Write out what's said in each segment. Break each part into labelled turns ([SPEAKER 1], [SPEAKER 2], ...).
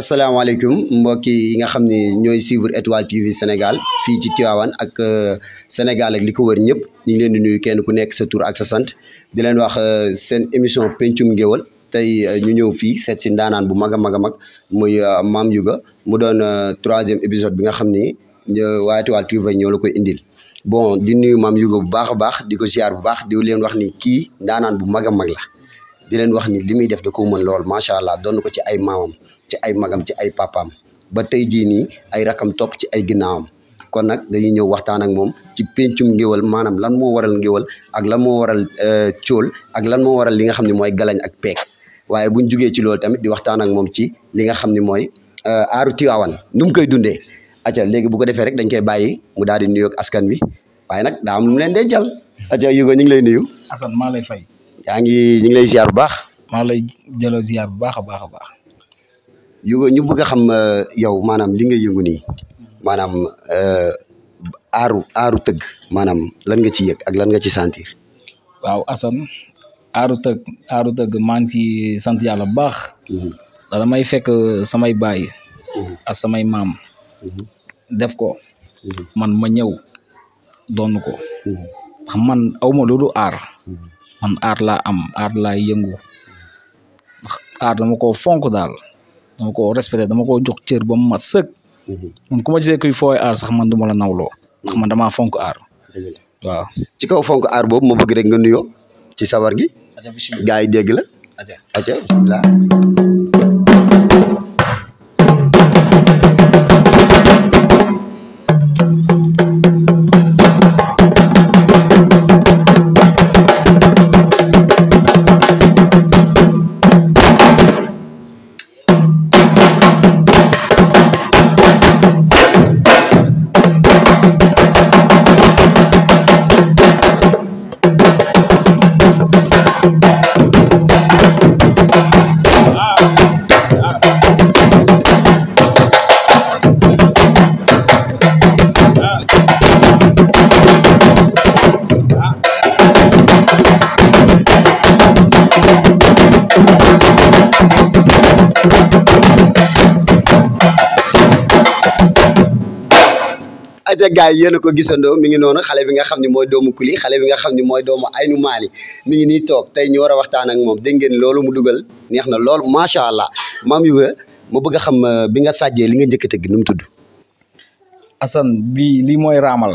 [SPEAKER 1] asalaamaaleykum mbokk yi nga xam ne ñooy suivre Étoile TV Sénégal fii ci Tivaouane ak Sénégal ak li ko wër ñëpp ñu ngi leen di nuyu kenn ku nekk sa tur ak sa sant di leen wax seen émission pencum ngéwal tey ñu ñëw fii seet si ndaanaan bu mag a mag a mag muy Mame Youga mu doon troisième épisode bi nga xam ni waa Étoile TV ñoo la koy indil bon di nuyu Mame Youga bu baax a baax di ko ziar bu baax di leen wax ni kii ndaanaan bu mag a mag la di leen wax ni li muy def da ko mën lool macha allah doon ko ci ay maamam ci ay magam ci ay papaam ba tey jii nii ay rakam topp ci ay ginnaawam kon nag dañuy ñëw waxtaan ak moom ci pencum ngéwal maanaam lan moo waral ngéwal ak lan moo waral cool ak lan moo waral li nga xam ne mooy galañ ak peek waaye buñ jugee ci loolu tamit di waxtaan ak moom ci li nga xam ne mooy aaru Tivaouane nu mu koy dundee acca léegi bu ko defee rek dañ koy bàyyi mu daal di nuyoog askan bi waaye nag daa am lu mu leen dencal acca Youga ñu ngi lay nuyu.
[SPEAKER 2] Assane maa lay fay.
[SPEAKER 1] yaa ngi ñu ngi lay ziar bu baax.
[SPEAKER 2] maa lay jëloo ziar bu baax a baax a baax.
[SPEAKER 1] Youga ñu bëgg a xam yow maanaam li nga yëngu nii maanaam aaru tëgg maanaam lan nga ci yëg ak lan nga ci sentir.
[SPEAKER 2] waaw Assane aaru tëgg maa ngi ci sant yàlla bu baax. ndax damay fekk samay baay ak samay maam def ko man ma ñëw doon ko ndax man awma lu dul aar man aar laa am aar laa yëngu ndax aar dama ko fonk daal dama ko respecté dama ko jox cër ba mu mat sëkk man ku ma gisee kuy fooy aar sax man du ma la nawloo ndax man damaa fonk aar waaw.
[SPEAKER 1] ci kaw fonk aar boobu ma bëgg rek nga nuyoo ci sabar gi gaa yi dégg la aca bismillah. aja gaay yéen a ko gisandoo mi ngi noonu xale bi nga xam ne mooy doomu Kuli xale bi nga xam ne mooy doomu Aynu Maali mi ngi nii toog tey ñu war a waxtaan ak moom dégg ngeen loolu mu dugal neex na lool macha allah Mame Youga ma bëgg a xam bi nga sàjjee li nga njëkk a tëgg nu mu tudd.
[SPEAKER 2] Assane lii mooy raamal.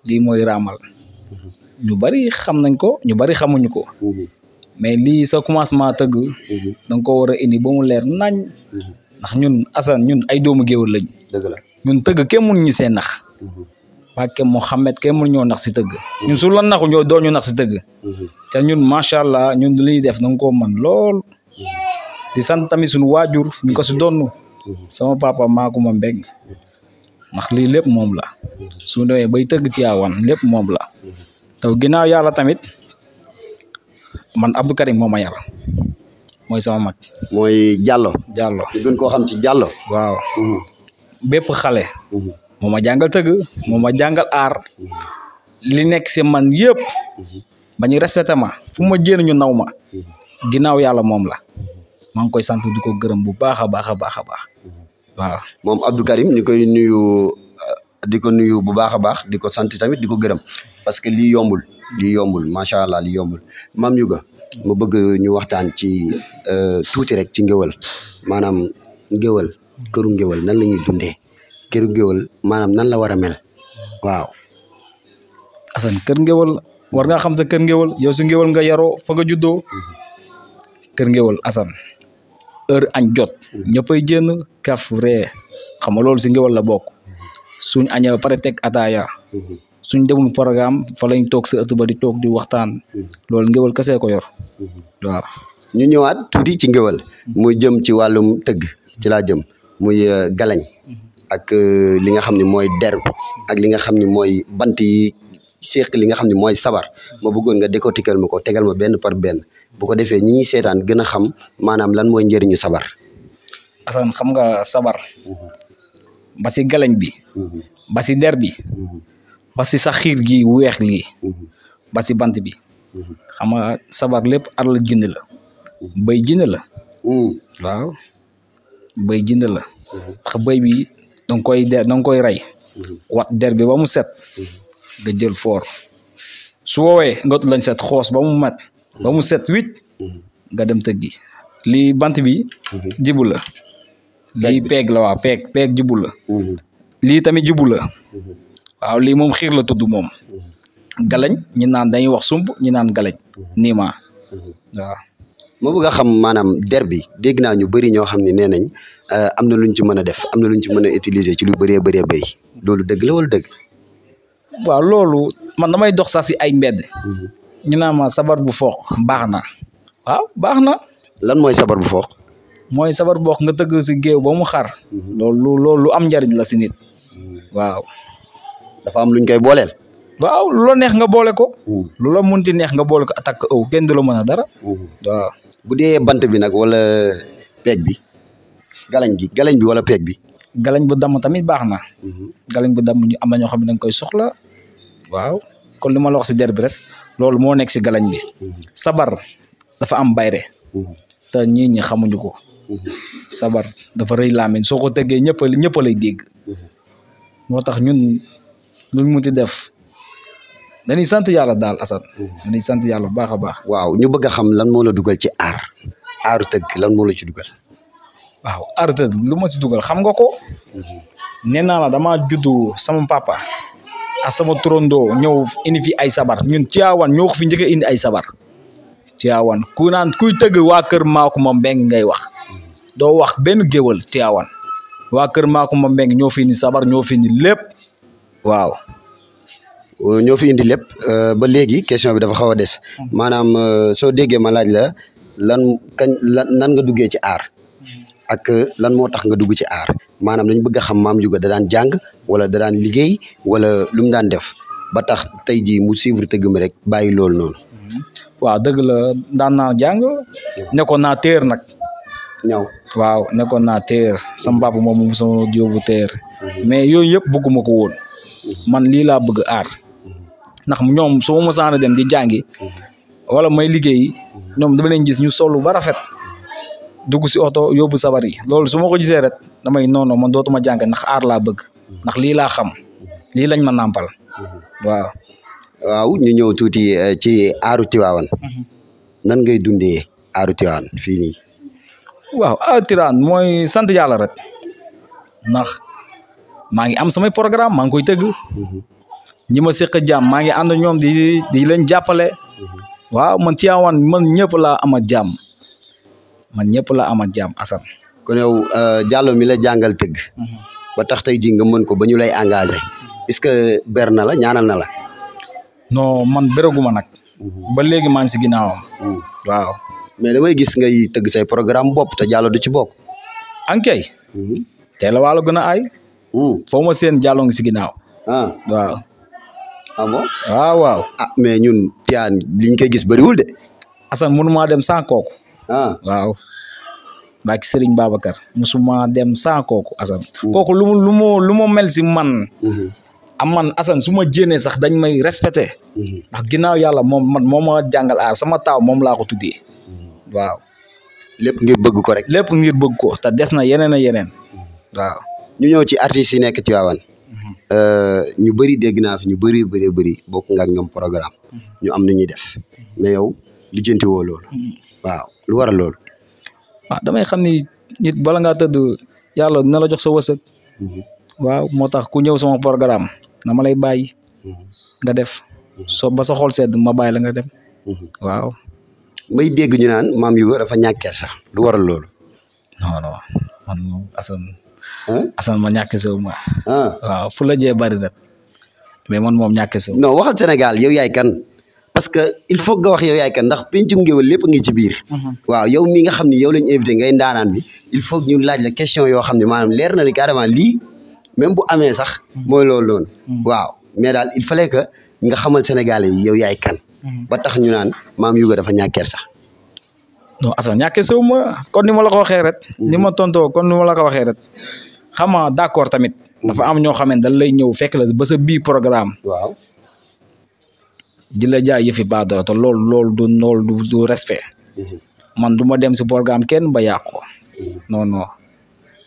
[SPEAKER 2] lii mooy raamal. ñu bari xam nañ ko ñu bari xamuñu ko. mais lii sa commencement tëgg. da nga ko war a indi ba mu leer nañ. ndax ñun Assane ñun ay doomu géwël lañ. dëgg la. ñun tëgg kenn mënuñu see nax Mbàkke Mouhamed kenn mënuñoo nax si tëgg ñun su la naxu ñoo doon ñu nax si tëgg te ñun macha allah ñun li ñuy def da nga koo man lool di sant tamit suñu waajur ñu ko si doon sama papa Maakuma Mbeng ndax lii lépp moom la su demee bay tëgg Tivaouane lépp moom la te ginnaaw yàlla tamit man Abdou Karim moo ma yar mooy sama mag.
[SPEAKER 1] mooy Diallo.
[SPEAKER 2] Diallo
[SPEAKER 1] ñu gën koo xam ci Diallo.
[SPEAKER 2] waaw. bépp xale moo ma jàngal tëgg moo ma jàngal aar li nekk si man yëpp ba ñu respecté ma fu ma jéem ñu naw ma ginnaaw yàlla moom la maa ngi koy sant di ko gërëm bu baax a baax a baax a baax waaw.
[SPEAKER 1] moom Abdou Karim ñu koy nuyu di ko nuyu bu baax a baax di ko sant tamit di ko gërëm parce que lii yombul macha allah lii yombul Mame Youga ma bëgg ñu waxtaan ci tuuti rek ci ngéwal maanaam ngéwal këru ngéwal nan la ñuy dundee këru ngéwal maanaam nan la war a mel waaw.
[SPEAKER 2] Assane kër ngéwal war nga xam sa kër ngéwal yow si ngéwal nga yaroo fa nga juddoo kër ngéwal Assane heure añ jot ñëppay jénn kaf ree xam nga loolu si ngéwal la bokk suñ añee ba pare teg ataaya suñ demul programme fa lañ toog sa ëtt ba di toog di waxtaan loolu ngéwal kese ko yor waaw.
[SPEAKER 1] ñu ñëwaat tuuti ci ngéwal muy jëm ci wàllum tëgg ci laa jëm muy galañ ak li nga xam ne mooy der ak li nga xam ne mooy bant yi seq li nga xam ne mooy sabar ma bëggoon nga décortiquer ma ko tegal ma benn par benn bu ko defee ñi ñuy seetaan gën a xam maanaam lan mooy njëriñu sabar.
[SPEAKER 2] Assane xam nga sabar ba si galañ bi ba si der bi ba si sa xiir gi weex lii ba si bant bi xam nga sabar lépp ar la jënd la béy jënd la waaw béy jënd la ndax béy bi danga koy rey wat der bi ba mu set nga jël foor su woowee nga lañ set xoos ba mu mat ba mu set wit nga dem tëggi lii bant bi jibu la lii peeg la waaw peeg jibu la lii tamit jibu la waaw lii moom xiir la tudd moom galañ ñi naan dañuy wax sump ñi naan galañ niima waaw
[SPEAKER 1] ma bëgg a xam maanaam der bi dégg naa ñu bëri ñoo xam ne nee nañ am na luñ ci mën a def am na luñ ci mën a utiliser ci lu bëree béy loolu dëgg la wala dëgg.
[SPEAKER 2] waaw loolu man damay dox sax si ay mbedd ñu naan ma sabar bu fooq baax na waaw baax na.
[SPEAKER 1] lan mooy sabar bu fooq.
[SPEAKER 2] mooy sabar bu fooq nga tëgg si géew ba mu xar. loolu lu am njariñ la si nit. waaw.
[SPEAKER 1] dafa am luñ koy booleel.
[SPEAKER 2] waaw lu la neex nga boole ko. lu la munti neex nga boole ko attaque ëw kenn du la mën a dara. waaw. bu
[SPEAKER 1] dee bant bi nag wala peeg bi galañ bi wala peeg bi.
[SPEAKER 2] galañ bu damm tamit baax na. galañ bu damm ñu am na ñoo xam ne dañ koy soxla. waaw kon li ma la wax si der bi rek loolu moo nekk si galañ bi. sabar dafa am bayre te ñii ñi xamuñu ko. sabar dafa rëy laamin soo ko tëggee ñëpp lay dégg. moo tax ñun luñ munti def dañuy sant yàlla daal Assane. dañuy sant yàlla bu baax a baax.
[SPEAKER 1] waaw ñu bëgg a xam lan moo la dugal ci aaru tëgg lan moo la ci dugal.
[SPEAKER 2] waaw aaru tëgg lu ma si dugal xam nga ko. nee naa la dama juddu sama papa ak sama turandoo ñëw indi fi ay sabar ñun Tivaouane ñoo ko fi njëkk a indi ay sabar. Tivaouane kuy tëgg waa kër Maakuma Mbeng ngay wax doo wax benn géwal Tivaouane waa kër Maakuma Mbeng ñoo fi indi sabar ñoo fi indi lépp waaw.
[SPEAKER 1] ñoo fi indi lépp ba léegi question bi dafa xaw a des maanaam soo déggee ma laaj la nan nga duggee ci aar ak lan moo tax nga dugg ci aar maanaam dañ bëgg a xam Mame Ndiouga da daan jàng wala da daan liggéey wala lu mu daan def ba tax tey jii mu suivre tëgg mi rek bàyyi loolu noonu.
[SPEAKER 2] waaw dëgg la daan naa jàng nekkoon naa téer nag.
[SPEAKER 1] ñaw
[SPEAKER 2] waaw nekkoon naa téer sama papa moom mu sama yóbbu téer mais yooyu yëpp bëgguma ko woon man lii laa bëgg aar ndax ñoom su ma mosaan a dem di jàngi wala may liggéey ñoom dama leen gis ñu solu ba rafet dugg si oto yóbbu sabar yi loolu su ma ko gisee rek damay non man dootuma jàng ndax aar laa bëgg ndax lii laa xam lii lañ ma nàmpal waaw.
[SPEAKER 1] waaw ñu ñëw tuuti ci aaru Tivaouane nan ngay dundee aaru Tivaouane fii nii.
[SPEAKER 2] waaw aaru Tivaouane mooy sant yàlla rek ndax maa ngi am samay programme maa ngi koy tëgg ñi ma seq jàmm maa ngi ànd ñoom di leen jàppale waaw man Tivaouane man ñëpp laa am ak jàmm Assane.
[SPEAKER 1] kon yow Diallo mi la jàngal tëgg ba tax tey jii nga mën ko ba ñu lay engagé est-ce que ber na la ñaanal na la.
[SPEAKER 2] non man beraguma nag ba léegi maa ngi si ginnaawam waaw.
[SPEAKER 1] mais damay gis ngay tëgg say programme bopp te Diallo du ci bokk.
[SPEAKER 2] ankay tey la waalo gën a aay foo ma seen Diallo ngi si ginnaaw. waaw.
[SPEAKER 1] ah bon
[SPEAKER 2] waaw.
[SPEAKER 1] mais ñun Tivaouane liñ koy gis bëriwul de.
[SPEAKER 2] Assane mënuma dem sans kooku. waaw. baaki Serigne Babacar musuma dem sans kooku Assane. kooku lu mu mel si man. man Assane su ma jéenee sax dañ may respecté ndax ginnaaw yàlla moom ma jàngal aar sama taaw moom laa ko tuddee waaw.
[SPEAKER 1] lépp ngir bëgg ko rek.
[SPEAKER 2] lépp ngir bëgg ko te des na yeneen a yeneen waaw.
[SPEAKER 1] ñu ñëw ci artistes yi nekk Tivaouane ñu bëri dégg naa fi ñu bëri bokk nga ak ñoom programme ñu am na ñuy def mais yow lijjanti woo loolu. waaw lu waral loolu.
[SPEAKER 2] waaw damay xam ni nit bala ngaa tëdd yàlla dina la jox sa wërsëg. waaw moo tax ku ñëw sama programme na ma lay bàyyi nga def soo ba sa xol sedd ma bàyyi la nga dem waaw.
[SPEAKER 1] may dégg ñu naan Mame Ndiouga dafa ñàkk kersa lu waral loolu.
[SPEAKER 2] non man Assane ma ñàkk sew ma. waaw fu la jee bari rek mais man moom ñàkk sew.
[SPEAKER 1] non waxal Sénégal yow yaay kan parce que il faut nga wax yow yaay kan ndax pencum ngéwél lépp ngi ci biir. waaw yow mi nga xam ne yow lañ invité ngay ndaanaan bi il faut ñu laaj la question yoo xam ne maanaam leer na ni carrément lii même bu amee sax mooy loolu noonu waaw mais daal il fallait que nga xamal Sénégalais yi yow yaay kan ba tax ñu naan Mame Youga dafa ñàkkeer sax
[SPEAKER 2] non Assane ñàkkee sow ma kon ni ma la ko waxee rek ni ma tontoo kon ni ma la ko waxee rek xam nga d'accord tamit dafa am ñoo xam ne dañ lay ñëw fekk la ba sa bii programme
[SPEAKER 1] waaw
[SPEAKER 2] di la jaay yëfi baadoolo te loolu du respect man du ma dem si programme kenn ba yàq ko non non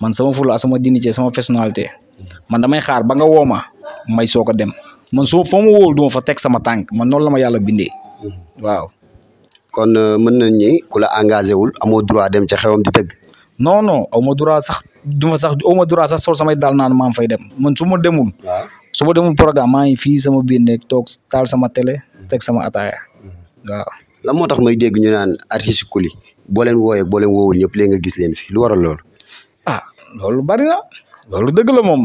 [SPEAKER 2] man sama fula sama dignité sama personnalité man damay xaar ba nga woo ma may soog a dem man soo foo ma wóol du ma fa teg sama tànk man noonu la ma yàlla bindee waaw.
[SPEAKER 1] kon mën nañ ni ku la engagé wul amoo droit dem ca xewam di tëgg.
[SPEAKER 2] non non aw ma droit sax aw ma droit sax sol samay dal naan maa fay dem man su ma demul.
[SPEAKER 1] waaw
[SPEAKER 2] su ma demul programme maa ngi fii sama biir nekk toog taal sama télé teg sama ataaya waaw.
[SPEAKER 1] lan moo tax may dégg ñu naan artiste Coly boo leen wooyee boo leen woowul ñëpp léegi nga gis leen fi lu waral loolu.
[SPEAKER 2] ah loolu bari na loolu dëgg la moom.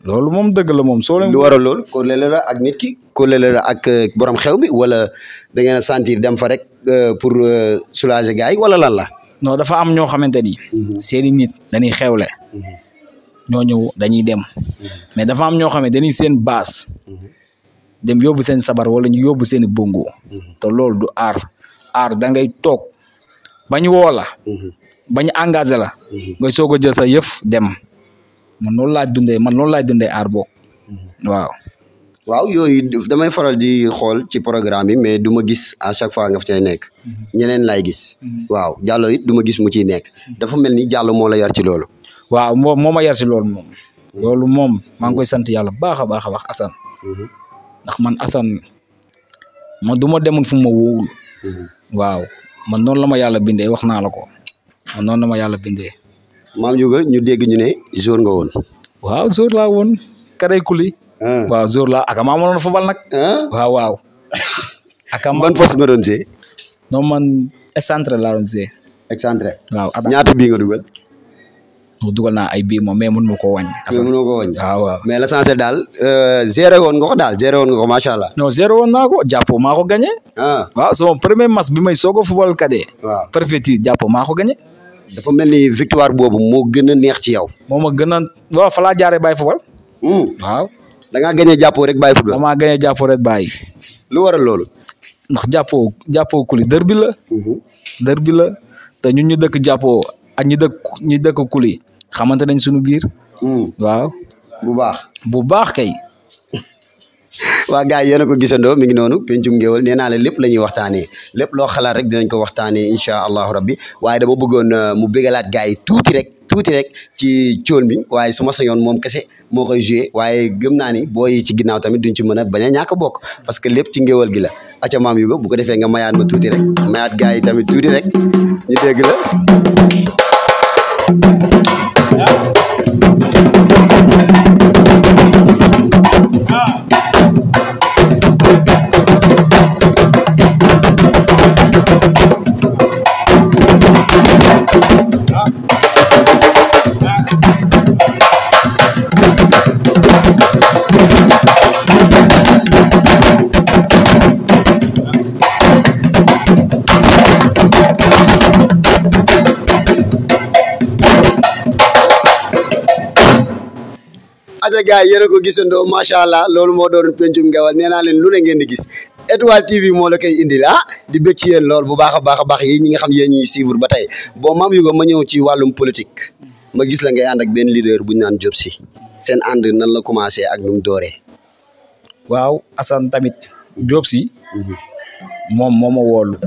[SPEAKER 2] loolu moom dëgg la moom soo leen.
[SPEAKER 1] lu waral loolu kóllëre la ak nit ki kóllëre la ak borom xew bi wala da ngeen a sentir dem fa rek pour soulager gars yi wala lan la.
[SPEAKER 2] non dafa am ñoo xamante ni. seeni nit dañuy xewle. ñoo ñëw dañuy dem. mais dafa am ñoo xam ne dañuy seen baas. dem yóbbu seen sabar wala ñu yóbbu seen bongo. te loolu du aar da ngay toog bañ woo la. bañ engagé la. ngay soog a jël sa yëf dem. man loolu laay dundee aar boobu waaw.
[SPEAKER 1] waaw yooyu damay faral di xool ci programme yi mais du ma gis à chaque fois nga fa cay nekk. ñeneen laay gis. waaw Diallo it du ma gis mu ciy nekk. dafa mel ni Diallo moo la yar ci loolu.
[SPEAKER 2] waaw moo ma yar ci loolu moom. loolu moom maa ngi koy sant yàlla baax a baax Assane. ndax man Assane man du ma demul fu ma wóowul. waaw man noonu la ma yàlla bindee wax naa la ko man noonu la ma yàlla bindee.
[SPEAKER 1] Mame Youga ñu dégg ñu ne jour nga woon.
[SPEAKER 2] waaw jour laa woon Kaday Coly. waaw jour laa ak maa mënoon football nag. waaw. ak
[SPEAKER 1] ban poste nga doon see.
[SPEAKER 2] non man excentré laa doon see.
[SPEAKER 1] excentré.
[SPEAKER 2] waaw
[SPEAKER 1] ñaata bii nga dugal.
[SPEAKER 2] dugal naa ay bii moom mais mënu ma koo wàññi.
[SPEAKER 1] mais mënoo ko wàññi.
[SPEAKER 2] waaw.
[SPEAKER 1] mais l'essentiel daal géré woon nga ko daal géré woon nga ko macha allah.
[SPEAKER 2] non géré woon naa ko jàppoo maa ko gagné. waaw sama premier match bi may soog a football cadet.
[SPEAKER 1] waaw
[SPEAKER 2] préfecture jàppoo maa ko gagné.
[SPEAKER 1] dafa mel ni victoire boobu moo gën a neex ci yow.
[SPEAKER 2] moo ma gën a waaw fa laa jaaree bàyyi football. waaw.
[SPEAKER 1] da ngaa gagné jàppoo rek bàyyi football.
[SPEAKER 2] damaa gagné jàppoo rek bàyyi.
[SPEAKER 1] lu waral loolu.
[SPEAKER 2] ndax jàppoo Coly dër bi la. dër bi la te ñun ñu dëkk jàppoo ak ñi dëkk Coly xamante nañ suñu biir. waaw. bu baax kay.
[SPEAKER 1] waa gars yi yéen a ko gisandoo mi ngi noonu pencum ngéwël nee naa la lépp la ñuy waxtaanee lépp loo xalaat rek dinañ ko waxtaanee incha allahu rabbi waaye dama bëggoon mu bégalaat gars yi tuuti rek ci cóol mi waaye su ma sañoon moom kese moo koy joué waaye gëm naa ni booy yi ci ginnaaw tamit duñ ci mën a bañ a ñàkk bokk parce que lépp ci ngéwël gi la aca Mame Youga bu ko defee nga mayaat ma tuuti rek mayaat gars yi tamit tuuti rek ñu dégg la. aja gars yi yéen a ko gisandoo macha allah loolu moo doon pencum ngéwël nee naa leen lu ne ngeen di gis Étoile TV moo la koy indil di bëgg ci yéen lool bu baax a baax yi ñi nga xam yéen ñuy suivre ba tey bon Mame Youga ma ñëw ci wàllum politique ma gis la ngay ànd ak benn leader bu ñu naan Diop Sy seen ànd nan la commencé ak nu mu dooree.
[SPEAKER 2] waaw Assane tamit Diop Sy moom moo ma woolu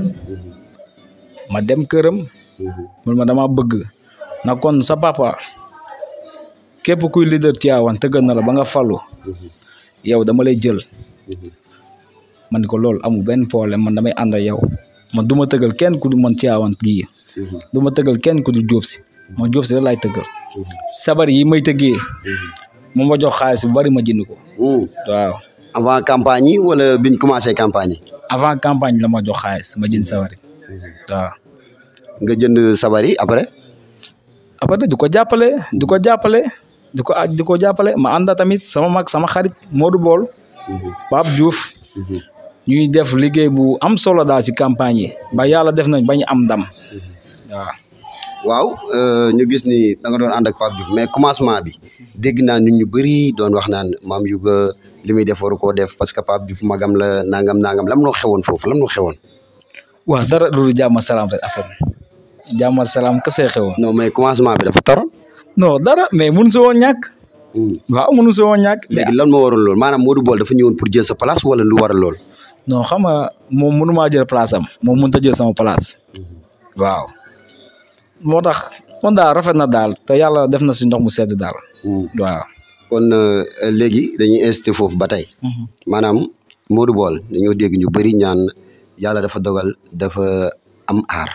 [SPEAKER 2] ma dem këram mun ma dama bëgg na kon sa papa képp kuy leader Tivaouane tëggal na la ba nga falu yow dama lay jël man ni ko loolu amul benn problème man damay ànd ak yow man du ma tëggal kenn ku du man Tivaouane gii du ma tëggal kenn ku du Diop Sy man Diop Sy la laay tëggal sabar yi may tëggee moom ma jox xaalis bu bari ma jënd ko waaw.
[SPEAKER 1] avant campagne yi wala biñ commencé campagne yi.
[SPEAKER 2] avant campagne la ma jox xaalis ma jënd sabar yi waaw.
[SPEAKER 1] nga jënd sabar yi après.
[SPEAKER 2] après du ko jàppale ma ànda tamit sama mag sama xarit Modou Bol Pape Diouf ñuy def liggéey bu am solo daal si campagne yi ba yàlla def nañ bañ am ndam waaw.
[SPEAKER 1] waaw ñu gis ni da nga doon ànd ak Pape Diouf mais commencement bi dégg naa nit ñu bëri doon wax naan Mame Youga li muy def waru koo def parce que Pape Diouf magam la nangam lam noo xewoon foofu lam noo xewoon.
[SPEAKER 2] waaw dara loolu jàmm salaam rek Assane jàmm salaam kese xewoon.
[SPEAKER 1] non mais commencement bi dafa toroon.
[SPEAKER 2] non dara mais mënu si woon ñàkk. waaw mënu si woon ñàkk.
[SPEAKER 1] léegi lan moo waral lool maanaam Modou Bol dafa ñëwoon pour jël sa place wala lu waral lool.
[SPEAKER 2] non xam nga moom mënu maa jël place am moom mënut a jël sama place. waaw moo tax man daal rafet na daal te yàlla def na si ndox mu sedd daal. waaw.
[SPEAKER 1] kon léegi dañuy insisté foofu ba tey. maanaam Modou Bol dañoo dégg ñu bëri ñaan yàlla dafa dogal dafa am aar.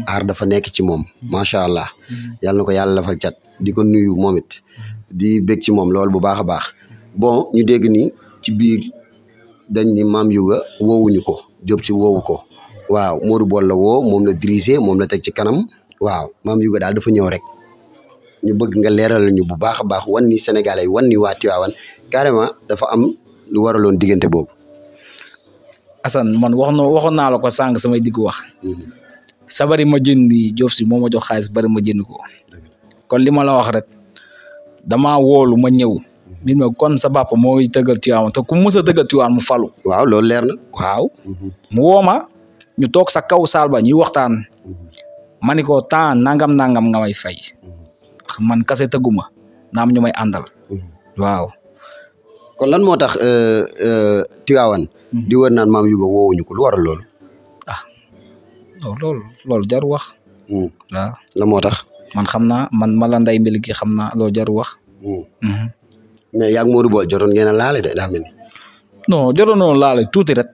[SPEAKER 1] aar dafa nekk ci moom macha allah. yàlla na ko yàlla dafal cat di ko nuyu moom it di bég ci moom loolu bu baax a baax bon ñu dégg ni ci biir dañ ni Mame Youga woowuñu ko Diop si woowu ko waaw Modou Bol la woo moom la dirigé moom la teg ci kanam waaw Mame Youga daal dafa ñëw rek ñu bëgg nga leeral ñu bu baax a baax wan ni Sénégalais wan ni waa Tivaouane carrément dafa am lu waraloon diggante boobu.
[SPEAKER 2] Assane man waxoon naa la ko sànq samay diggu wax. sabari ma jëndi Diop si moo ma jox xaalis bari ma jënd ko kon li ma la wax rek damaa woolu ma ñëw. mi ma kon sa papa mooy tëggal Tivaouane te ku mës a tëggal Tivaouane mu falu.
[SPEAKER 1] waaw loolu leer na.
[SPEAKER 2] waaw. mu woo ma ñu toog sa kaw saal ba ñuy waxtaan. ma ni ko temps nangam nga may fay. man kase tëgguma naam ñu may àndal. waaw.
[SPEAKER 1] kon lan moo tax Tivaouane. di wër naan Mame Youga woowuñu ko lu waral loolu.
[SPEAKER 2] ah loolu jar wax. waaw
[SPEAKER 1] la moo tax.
[SPEAKER 2] man xam naa man ma la nday mbili gi xam naa loolu jar wax.
[SPEAKER 1] mais yaa ngi Modou Bol jotoon ngeen a laale de daa mel ni.
[SPEAKER 2] non jotoon noonu laale tuuti rek.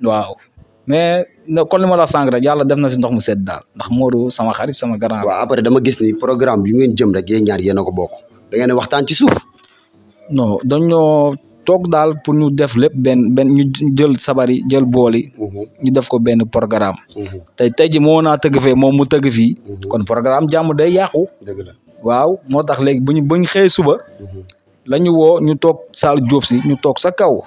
[SPEAKER 2] waaw mais kon li ma la sànq rek yàlla def na si ndox mu sedd daal ndax Modou sama xarit sama grand.
[SPEAKER 1] waaw après dama gis ni programme bi ngeen jëm rek yéen ñaar yéen a ko bokk da ngeen a waxtaan ci suuf.
[SPEAKER 2] non dañoo toog daal pour ñu def lépp benn ñu jël sabari jël bool yi. ñu def ko benn programme. tey ji moo naa tëgg fee moom mu tëgg fii. kon programme jàmm day yàqu.
[SPEAKER 1] dëgg la
[SPEAKER 2] waaw moo tax léegi buñ xëyee suba. la ñu woo ñu toog saal Diop si ñu toog sa kaw.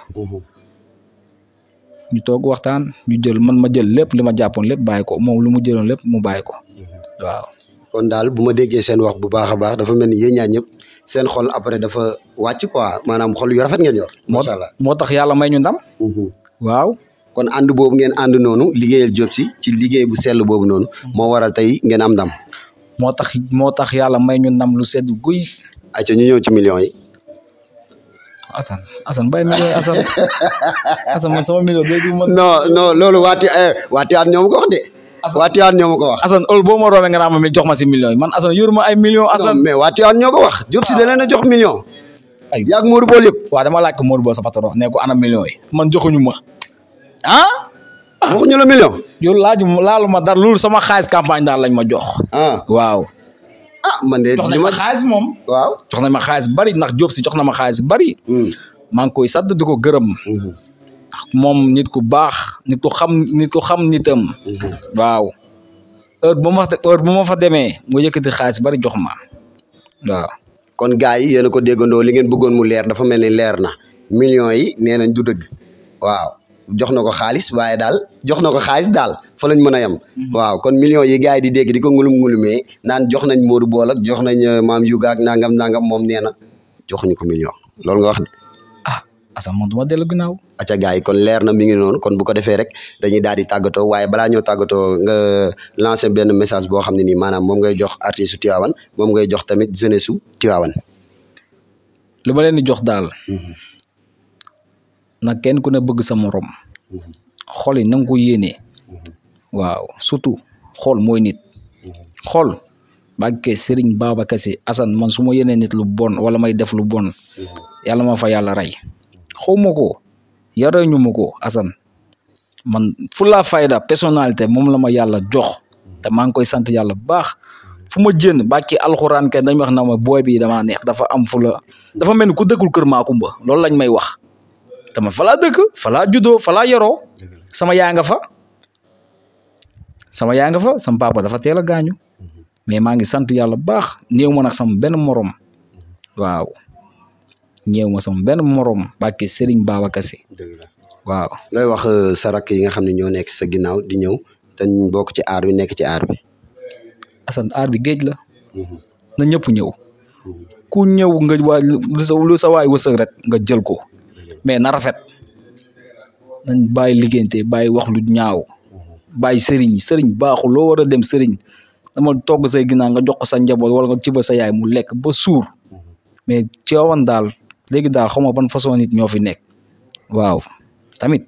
[SPEAKER 2] ñu toog waxtaan ñu jël man ma jël lépp li ma jàppoon lépp bàyyi ko moom lu mu jëloon lépp mu bàyyi ko waaw.
[SPEAKER 1] kon daal bu ma déggee seen wax bu baax a baax dafa mel ni yéen ñaar ñëpp seen xol après dafa wàcc quoi maanaam xol yu rafet ngeen yor. macha allah
[SPEAKER 2] moo tax yàlla may ñu ndam. waaw.
[SPEAKER 1] kon ànd boobu ngeen ànd noonu liggéeyal Diop si ci liggéey bu sell boobu noonu. moo waral tey ngeen am ndam.
[SPEAKER 2] moo tax yàlla may ñu ndam lu sedd guy.
[SPEAKER 1] ayca ñu ñëw ci millions yi.
[SPEAKER 2] Assane bàyyi millions yi Assane man sama million dégg man.
[SPEAKER 1] non loolu waa Tivaouane ñoo ma ko wax de. waa Tivaouane ñoo ma ko wax.
[SPEAKER 2] Assane ol boo ma roobee nga naa ma jox ma si millions yi man Assane yoruma ay millions. Assane
[SPEAKER 1] non mais waa Tivaouane ñoo ko wax. Diop si da leen a jox million. ay yaa ngi Modou Bol yëpp.
[SPEAKER 2] waaw dama laaj ko Modou Bol sa patron ne ko ana millions yi man joxuñu ma.
[SPEAKER 1] waxuñu la million.
[SPEAKER 2] yow laalu ma dara loolu sama xaalis campagne daal lañ ma jox. waaw.
[SPEAKER 1] man de
[SPEAKER 2] jox nañ ma xaalis moom.
[SPEAKER 1] waaw
[SPEAKER 2] jox nañ ma xaalis bari ndax Diop si jox na ma xaalis bari. maa ngi koy sant di ko gërëm. moom nit ku baax nit ku xam nitam. waaw heure bu ma fa demee mu yëkkati xaalis bari jox ma waaw.
[SPEAKER 1] kon gars yi yéen a ko déggandoo li ngeen bëggoon mu leer dafa mel ni leer na millions yi nee nañ du dëgg. waaw jox na ko xaalis waaye daal jox na ko xaalis daal fa lañ mën a yem. waaw kon millions yi gars yi di dégg di ko ngulumee naan jox nañ Modou Bol ak jox nañ Mame Youga ak nangam moom nee na joxuñu ko million loolu nga wax de.
[SPEAKER 2] Assane man du ma dellu ginnaaw.
[SPEAKER 1] acca gars yi kon leer na mi ngi noonu kon bu ko defee rek dañuy daal di tàggatoo waaye balaa ñoo tàggatoo nga lancer benn message boo xam ne nii maanaam moom ngay jox artiste su Tivaouane moom ngay jox tamit jeunesse su Tivaouane.
[SPEAKER 2] li ma leen di jox daal. nag kenn ku ne bëgg sa morom. xol yi na nga ko yéenee. waaw surtout xol mooy nit. xol bàggee Serigne Babacar Sy Assane man su ma yéenee nit lu bon wala may def lu bon. yàlla ma fa yàlla rey. xaw ma ko yore ñu ma ko Assane man fulla fayda personnalité moom la ma yàlla jox te maa ngi koy sant yàlla bu baax fu ma jënd bàkki alxuraan kenn dañ wax na ma booy bi damaa neex dafa am fula dafa mel ni ku dëkkul kër Maakumba loolu lañ may wax te ma fa laa dëkk fa laa juddoo fa laa yoroo sama yaa nga fa sama papa dafa teel a gaañu mais maa ngi sant yàlla bu baax néew ma nag sama benn morom waaw. ñëw ma sama benn morom bàkki Serigne Babacar Sy waaw.
[SPEAKER 1] looy wax sa rakk yi nga xam ne ñoo nekk sa ginnaaw di ñëw te ñu bokk ci aar bi nekk ci aar bi.
[SPEAKER 2] Assane aar bi géej la na ñëpp ñëw ku ñëw nga waa lu sa waay wërsëg rek nga jël ko mais na rafet nañ bàyyi liggéeyante bàyyi wax lu ñaaw bàyyi sëriñ baaxul loo war a dem sëriñ dama togg say ginnaaw nga jox ko sa njaboot wala nga ci ba sa yaay mu lekk ba suur mais Tivaouane daal léegi daal xaw ma ban façon nit ñoo fi nekk waaw tamit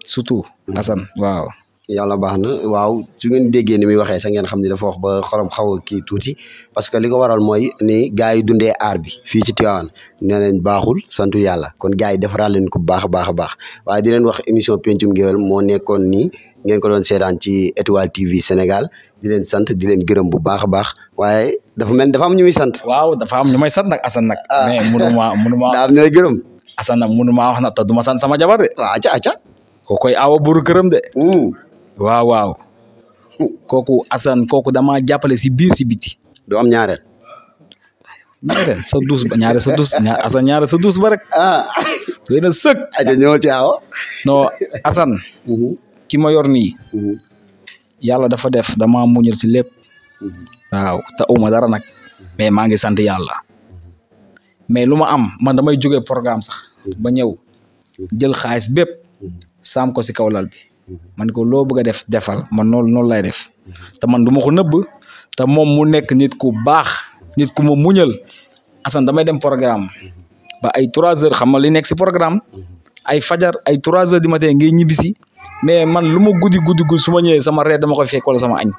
[SPEAKER 2] surtout Assane waaw.
[SPEAKER 1] yàlla baax na waaw su ngeen déggee ni muy waxee sax ngeen xam ni dafa wax ba xorom xaw a kii tuuti parce que li ko waral mooy ni gars yi dundee aar bi fii ci Tivaouane nee nañ baaxul santu yàlla kon gars yi defaraat leen ko bu baax a baax a baax waaye di leen wax émission pencum géwél moo nekkoon nii ngeen ko doon seetaan ci Étoile TV Sénégal di leen sant di leen gërëm bu baax a baax waaye dafa mel dafa am ñu muy sant.
[SPEAKER 2] waaw dafa am ñu may sant nag Assane nag. mais munuma
[SPEAKER 1] daa am ñooy gërëm.
[SPEAKER 2] Assane nag munuma wax na te du ma sant sama jabar de.
[SPEAKER 1] waaw acca
[SPEAKER 2] ko koy awa buru këram de. waaw kooku Assane kooku dama jàppale si biir si biti.
[SPEAKER 1] du am ñaareel.
[SPEAKER 2] sa duus ba Assane ñaareel sa duus ba rek. doy na sëg.
[SPEAKER 1] aja ñëw ci awa.
[SPEAKER 2] non Assane. ki ma yor nii. yàlla dafa def dama muñal si lépp. waaw te uma dara nag. mais maa ngi sant yàlla. mais lu ma am man damay jógee programme sax. ba ñëw jël xaalis bépp. saam ko si kaw lal bi. man ko loo bëgg a def defal man noonu lay def. te man du ma ko nëbb. te moom mu nekk nit ku baax. nit ku ma muñal. Assane damay dem programme. ba ay 3 heures xam nga li nekk si programme. ay fajar ay 3 heures du matin ngay ñibbisi. mais man lu ma guddi su ma ñëwee sama reer dama koy fekk wala sama añ.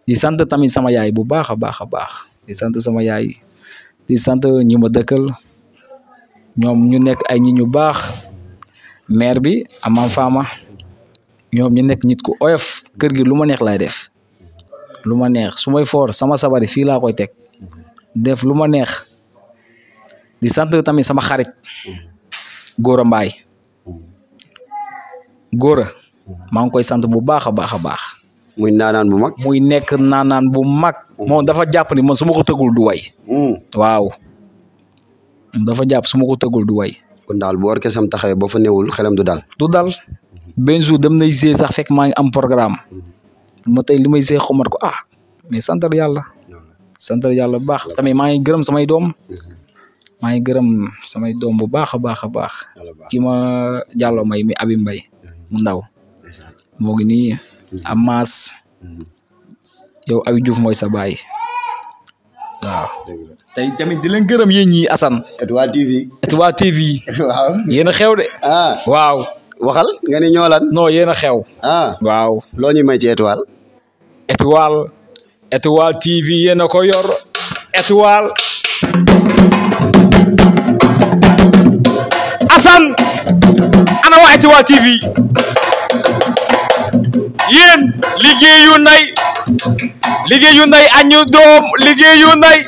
[SPEAKER 2] di sant tamit sama yaay bu baax a baax a baax. di sant sama yaay. di sant ñi ma dëkkal. ñoom ñu nekk ay ñi ñu baax. maire bi Amam Fama. ñoom ñu nekk nit ku oyof. kër gi lu ma neex lay def. lu ma neex su may foor sama sabari fii laa koy teg. def lu ma neex. di sant tamit sama xarit. Gora Mbaye. Gora. maa ngi koy sant bu baax a baax a baax.
[SPEAKER 1] muy naanaan bu mag.
[SPEAKER 2] muy nekk naanaan bu mag. moom dafa jàpp ni man su ma ko tëggul du way. waaw. dafa jàpp su ma ko tëggul du way.
[SPEAKER 1] kon daal bu orchestre am taxawee boo fa newul xelam du dal.
[SPEAKER 2] du dal. benn jour dem nay gisee sax fekk maa ngi am programme. ma tey li may gisee xomat ko mais santal yàlla. santal yàlla bu baax tamit maa ngi gërëm samay doom. maa ngi gërëm samay doom bu baax a baax a baax. ki ma jàllo may mi abi mbay mu ndaw. moo ngi nii am maas. yow Abi Diouf mooy sa baay. waaw. tey tamit di leen gërëm yéen ñi Assane.
[SPEAKER 1] Étoile TV.
[SPEAKER 2] Étoile TV.
[SPEAKER 1] waaw
[SPEAKER 2] yéen a xew de. waaw.
[SPEAKER 1] waxal nga ni ñoolan.
[SPEAKER 2] non yéen a xew. waaw.
[SPEAKER 1] loo ñuy may ci Étoile.
[SPEAKER 2] Étoile TV yéen a ko yor. Étoile. Assane. ana waa Étoile TV. yéen liggéeyu nday añu doom liggéeyu nday.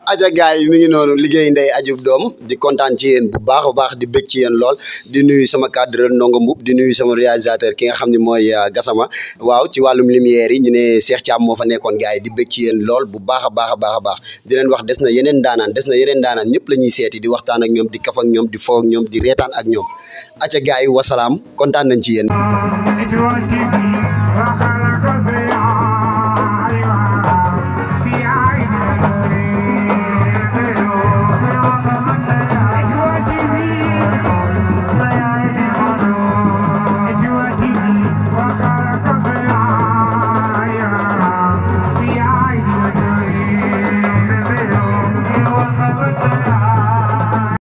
[SPEAKER 1] aja gaay yi mi ngi noonu liggéey ndey ajub doom di kontaan ci yéen bu baax a baax di bëgg ci yéen lool di nuyu sama cadreur Ndongo Mbub di nuyu sama réalisateur ki nga xam ne mooy Gassama waaw ci wàllum lumière yi ñu ne Cheikh Thiam moo fa nekkoon gaay yi di bëgg ci yéen lool bu baax a baax a baax a baax di leen wax des na yeneen daanaan ñëpp la ñuy seeti di waxtaan ak ñoom di kaf ak ñoom di foo ak ñoom di reetaan ak ñoom aca gaay yi wasalaam kontaan nañ ci yéen